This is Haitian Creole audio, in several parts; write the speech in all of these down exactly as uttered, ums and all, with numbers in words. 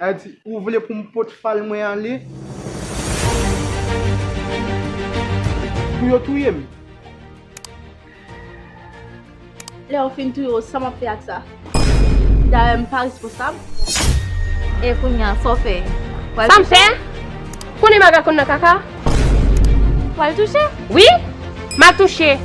Sa di, ou vle pou m pot fal mwen ale? Pou yo touye m? Lè yo fin touye w, sa m ap fè ak sa? Dayè, m pa responsab. E kounye a, sa w fè? Sa m fè? Konnen maga konn nan kaka? W al touche? Wi, m al touche.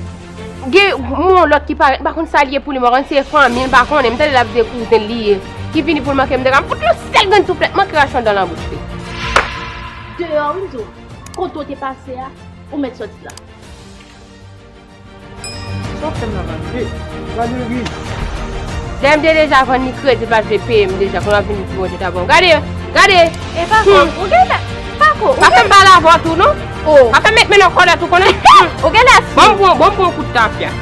Gen yon lòt ki parèt, m pa konn sa l ye pou li, m pa konn si se fanmi l, m pa konnen, m tande l ap di se kouzen l li ye, ki vini pou l manke m dega, m fout l yon sèl grenn souflèt, manke rache yon dan nan bouch li. Deyò, wi, m di w, kote w te pase a, ou mèt sòti la. Sa w fè m la, Valerie? Valerie! Dèyè m te deja vann li kredi, l pa t vle peye m deja, kounye a l ap vin di mwen te ta bon. Gade, gade! E Pako, hmm, ou genlè, Pako, ou pa fè m pale avè w tou, non? Oh. Pa fè m met men nan kòlèt ou konnen. Ou genlè si. Bon, m pran, bon, m pran kout tafya.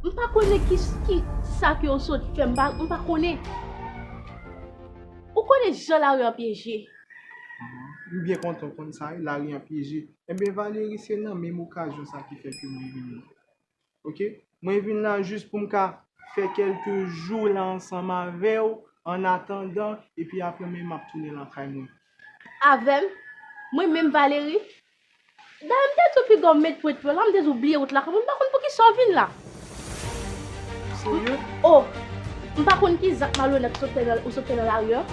M pa konnen ki, ki sa ke w sot fè, m pa, m pa konnen. Ou konnen jan lari an pyeje. M byen kontan w konn sa, wi, lari an pyeje. Ebyen, Valerie, se nan menm okazyon sa ki fè ke mwen vini. Oke? Mwen vin la jis pou m ka fè kèlke jou la ansanm avè w, an atandan, epi apre menm m ap tounen lakay mwen. Avè m? Mwen menm, Valerie? Dayè, m te di w piga w met pwent pye w la, m te di w bliye wout lakay mwen, m pa konn poukisa w vin la. Serye? Oh, m pa konn ki zak malonèt ou sot fè nan, ou sot fè nan lari a.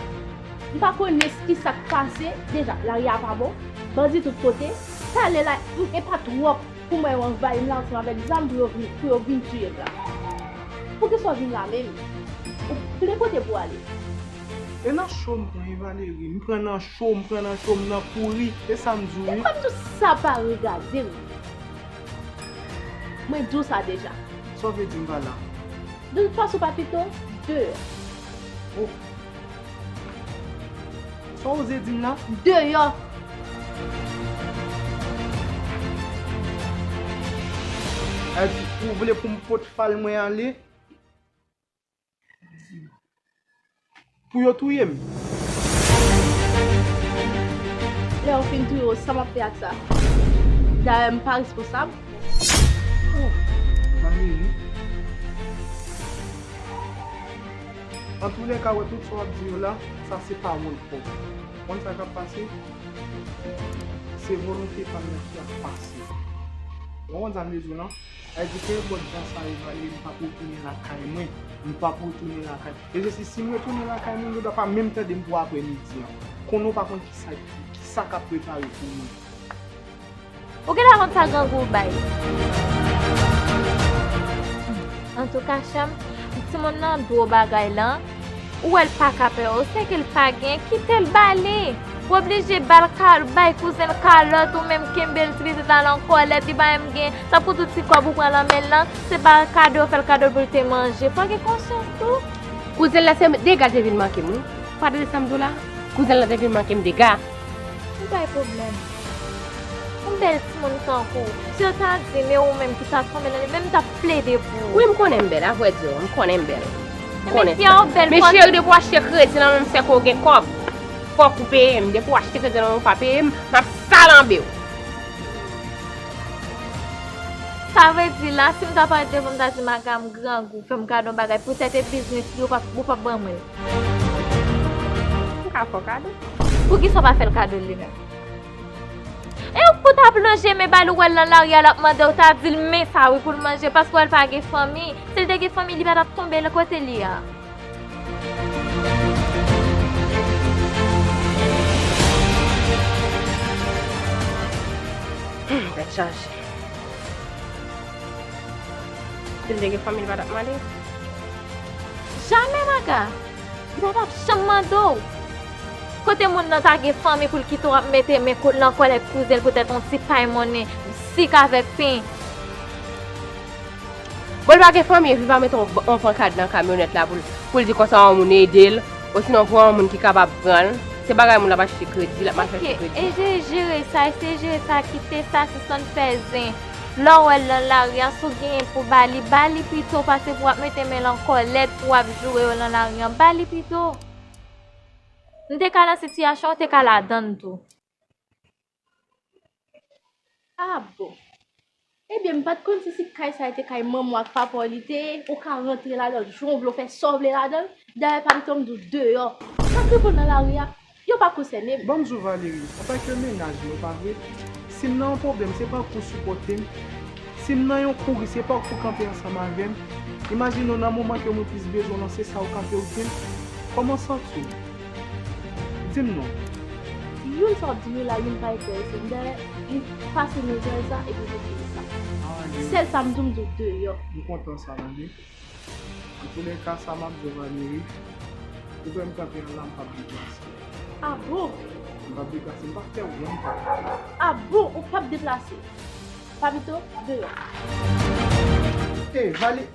M pa konnen ki sa k pase, deja, lari a pa bon, bandi tout kote, talè la, m, e pa twòp. Pou mwen yo anvayi m la ansanm avèk zam pou yo vin, pou yo vin tiye m la. Poukisa w vin la menm? Ou plen kote pou w ale. E nan cho m pran wi, Valerie. M pran nan cho, m pran nan cho, m nan kouri. E sa m di w wi. E kòm tou sa pa regade m. Mwen di w sa deja. Sa w vle di m pa la? De tout fason, Papito, deyò. Oh. Sa w oze di m la? Deyò! Sa di, ou vle pou m pot fal mwen ale? Pou yo touye m? Lè yo fin touye w, sa m ap fè ak sa? Dayè, m pa responsab. Oh, Valérie. Antoulèka, wè tout sa w ap di yo la, sa se pawòl pa w. Konn sa k ap pase? Se volonte pa m nan ki ap pase. Ou konprann sa m vle di w lan? Sa vle di ke bòt jan sa yo pale, m p ap retounen lakay mwen. M p ap retounen lakay. E se si, si m retounen lakay mwen, yo pa menm tande m pou aprèmidi an. Konnen w pa konn kisa, kisa k ap prepare pou mwen. Ou genlè konn sa grangou bay. Antouka, Cham, timoun nan dwe w bagay lan. Ou wè l pa ka pè w, se ke l pa gen, kite l ba li. Ou oblije ba l ka, bay kouzen l kalòt, ou menm kenbe l ti pitit la nan kòlèt, li pa menm gen. Tankou tout ti kòb ou pran nan men l lan, se pa kado, fè l kado pou l te manje. Fò gen konsyans tou. Kouzen l la se dega l te vin manke m wi. Pa tande sa m di w la? Kouzen l la te vin manke m dega. M bay pwoblèm. Ou Bèl timoun tankou w. Si yo ta di m e ou menm ki ta tonbe nan li, menm m t ap plede pou ou. Wi, m konnen m bèl, a vrè di, m konnen m bèl. M konnen sa. Men cheri, depi w achte kredi nan men m, se ke w gen kòb. Fòk ou peye m. Depi w achte kredi nan men m, ou pa peye m, m ap salanbe w. Sa vle di la, si m ta parèt devan w, m ta di Maga m grangou, fè m kado yon bagay, poutèt e biznis li, ou p ap, ou p ap ban mwen l. M ka fè w kado. Poukisa w pa fè l kado li menm? E ou pou ta plonje men ba l, ou wè l nan lari a, l ap mande w, ta di l men sa wi pou l manje, paske w wè l pa gen fanmi. Si l te gen fanmi, li pa t ap tonbe nan kote li a. Hmm, tèt chaje. Si l te gen fanmi, li pa t ap mande? Jamè, Maga! Li pa t ap janm mande w. Kote moun nan ta gen fanmi pou l kite w ap mete men ko-, nan kòlèt kouzen l poutèt yon ti pay monnen, sik avèk pen? Bon, li pa gen fanmi, epi li pa mete yon, yon pankad nan kamyonèt la pou l, pou l di konsa yon moun ede l, osinon pou yon moun ki kapab pran l. Se bagay moun l ap achte kredi, l ap mache achte kredi. Eseye jere sa, eseye jere sa, kite sa, sispann fè zen. Lè w wè l nan lari a, si w genyen pou ba li, ba li pito, pase pou w ap mete men l an kòlèt, pou w ap joure yo nan lari a. Ba li pito. M te ka nan sitiyasyon w, te ka ladan l tou. Ah bon. Ebyen, m pa t konn si, si kay sa a te kay manman w ak papa w li te ye, ou ka rantre ladan l jan w vle, w fè sa w vle ladan l. Dayè, pa m tann di w deyò. Sa k rive w nan lari a, yo pa konsène m. Ban m di w, Valerie, antanke mennaj mwen, pa vre? Si m nan yon pwoblèm, se pa w pou w sipòte m. Si m nan yon kouri, se pa w pou w kanpe ansanm avè m. Imajine w nan moman ke mwen plis bezwen w lan, se sa w kanpe w di m. Kòman w santi w? Di m non. Youn sa w ap di m yo la, youn pa enterese m. Dayè, li pase nan zòrèy sa, epi li di sa. Ah, li. Sèl sa m di w, m di w deyò. M kontan sa, Valerie. Antoulèka, sa m ap di w, Valerie, ou wè m kanpe an la, m p ap deplase. Ah bon? M p ap deplase, m p ap fè w wont. Ah bon, ou p ap deplase? Papito, deyò. Ey, Valerie!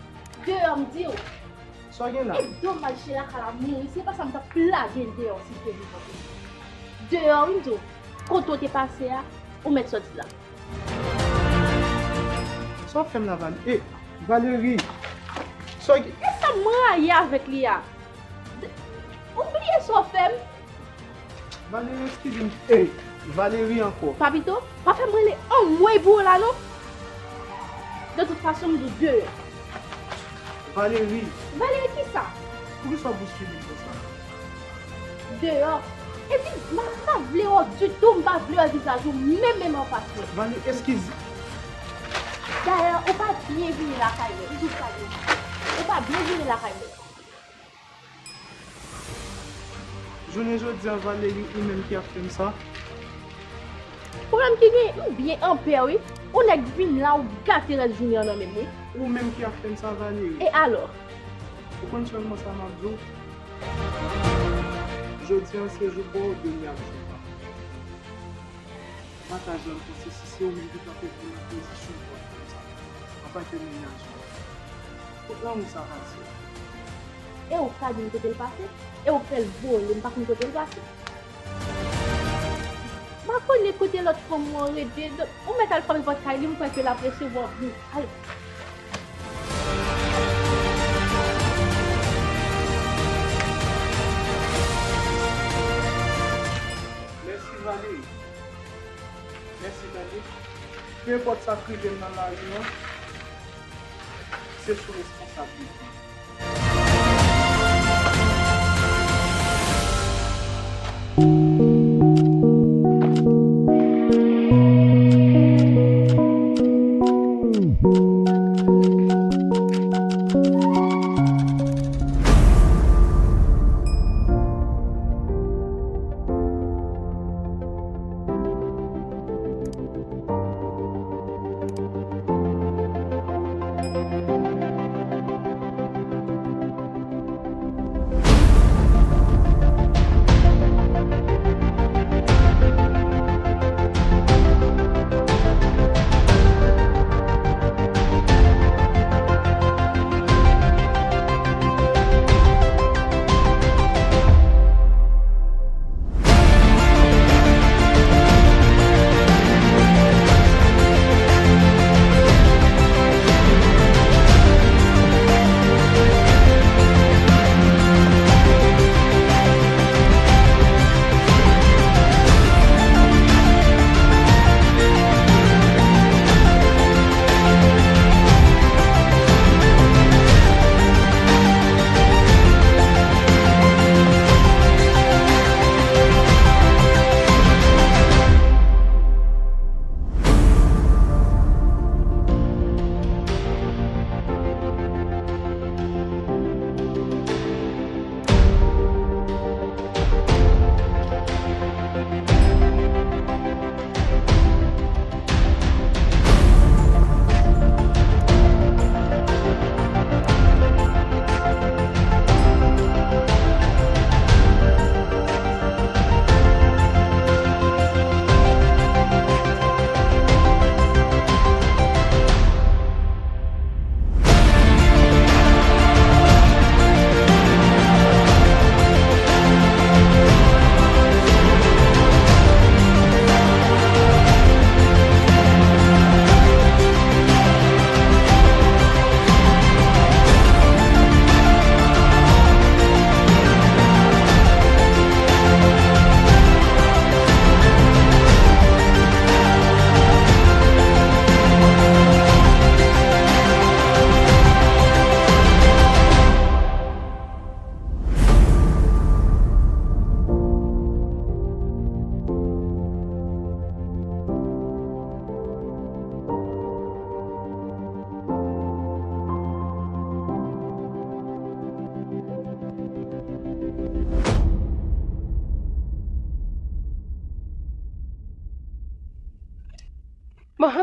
Deyò, m di w. Sa w gen la? E domaj, Sheila ka la mouri, se pa sa m t ap lage l deyò si l te vin kanpe. Deyò, wi, m di w. Kote w te pase a, ou mèt sòti la. Sa w ap fè m la, Valerie? E, Valerie! Sa w gen? E sa m rayi avèk li a? Ou bliye sa w fè m? Valerie, eskize m. E, Valerie ankò. Papito, pa fè m rele anmwey pou ou la non. De tout fason, m di w deyò. Valerie. Valerie kisa? Poukisa w bousile m konsa? Deyò. Epi, m pa, m pa vle wè w ditou, m pa vle wè vizaj ou, menm, menm anfas mwen. Valerie, eskize. Dayè, ou pa byen vini lakay mwen, m di w sa deja. Ou pa byen vini lakay mwen. Jounen jodi a, Valerie, ou menm ki ap fè m sa? Pwoblèm ki gen, m byen anpè wi. Ou nèk vin la, ou gate rès jounen an nan men m wi. Ou menm ki ap fè m sa, Valerie. E alò? Ou konn sèlman sa m ap di w? Jodi a se jou pa w, demen ap jou pa m. Pataje an panse si se ou menm ki kanpe pou nan pozisyon pou w ap fè m sa, antanke mennaj mwen. Kot lanmou sa pase? E ou ka di m kote l pase? E ou fè l vole, m pa konn kote l pase. M pa konnen kote lòt fanm ou an rete, donk ou mèt al frape pòt kay li, m kwè ke l ap resevwa w byen. Al. Mèsi, Valerie. Mèsi, tande. Nenpòt sa k rive m nan lari an, se sou responsablite m.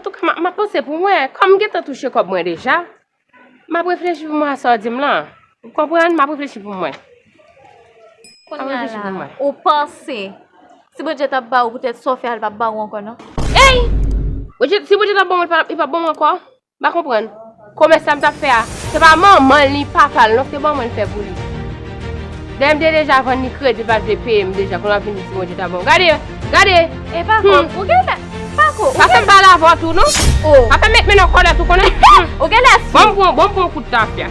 Antouka, m ap, m ap panse pou mwen. Kòm m gentan touche kòb mwen deja, m ap reflechi pou mwen a sa w di m lan. Ou konprann? M ap reflechi pou mwen. Kounye a la, ou panse si Bondye t ap ba ou poutèt sa w fè a, li p ap ba ou ankò non? Ey! Bondye, si Bondye t ap ban mwen, li p ap, li p ap ban mwen ankò? M pa konprann. Komès sa m t ap fè a, se pa manman l ni papa l non ki te ban mwen l fè pou li. Dèyè m te deja vann li kredi, l pa t vle peye m deja, kounye a l ap vin di si Bondye ta ban m. Gade, gade! E Pako, hmm, ou genlè, Pako, ou genlè. Pase m pale avè w tou non. Oh. Pa fè m met men nan kòlèt ou konnen. Ou genlè sou. Bon, m pran, bon, m pran kout tafya.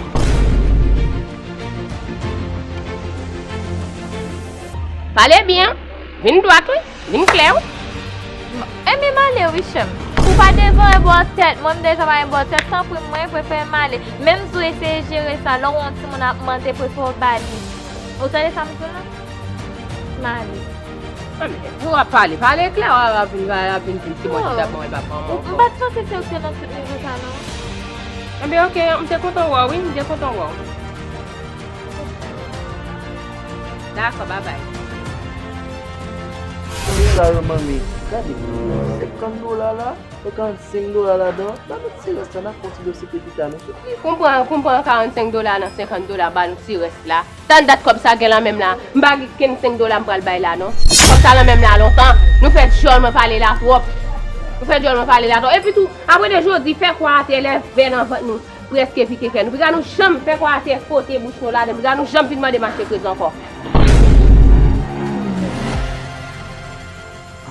Pale byen, vin dwat wi. Vin klè wi. Ebyen m ale wi chè m. Ou pa devan e bò tèt, mwen m deja pa e bò tèt, tanpri mwen prefere m ale. Menm si w eseye jere sa, lè w wè yon timoun ap mande prefere w ba li. Ou tande sa m di w la? M ale. Ebyen, pou w ap pale, pale klè, w ap vin, w ap vin di m si mwen ki t ap bon, e pa manman. M pa t panse se ou ki te nan tout nivo sa non. Ebyen, oke, m te kontan wè w wi, m te kontan wè w. Dakò, babay. Sa yo, manmi, gade, senkant dola la, e karannsenk dola ladan, ba nou ti rès la, n a konsidere se piti a nou. Konprann, konprann karannsenk dola nan senkant dola, ba nou ti rès la. Tann dat kòb sa gen lan men m la. M pa gen kenn senk dola m pral bay la, non. Kòb sa lan men m la lontan. Nou fè djòl mwen pale la twòp. Nou fè djòl mwen pale la twòp. Epi tou, apre de jodi, fè kwa atè, lè vè nan vant nou. Prèske pike kè nou. Piga nou janm fè kwa atè, fote bouch nou ladan. Piga nou janm vin mande mache kredi ankò.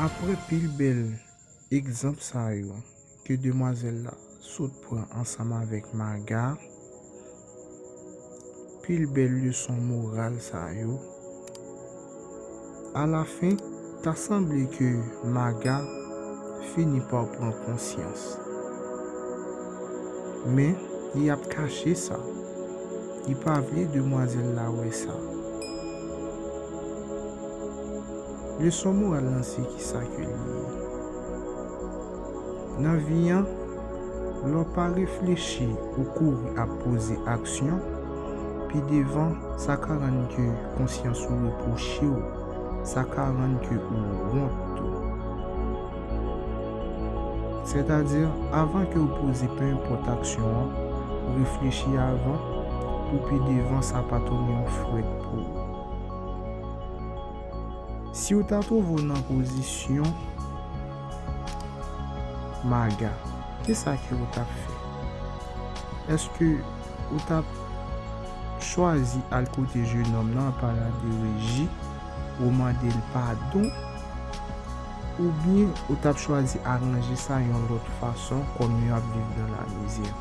Apre pil bèl egzanp sa yo ke demwazèl la sot pran ansanm avèk Maga, pil bèl leson moral sa yo, alafen, ta sanble ke Maga fini pa pran konsyans. Men, li ap kache sa. Li pa vle demwazèl la wè sa. Leson moral lan se kisa ke li ye? Nan vi an, lè w pa reflechi, ou kouri ap poze aksyon, pi devan, sa ka rann ke konsyans ou repwoche w, sa ka rann ke ou wont tou. Sètadi, avan ke w poze penenpòt aksyon an, reflechi avan, pou pi devan sa pa tounen yon frèt pou ou. Si w ta twouve w nan pozisyon Maga, kisa ke w t ap fè? Èske ou t ap chwazi al kote jenòm nan, pale de Reji, ou mande l padon, oubyen ou t ap chwazi aranje sa yon lòt fason kòm yo ap viv nan lamizè?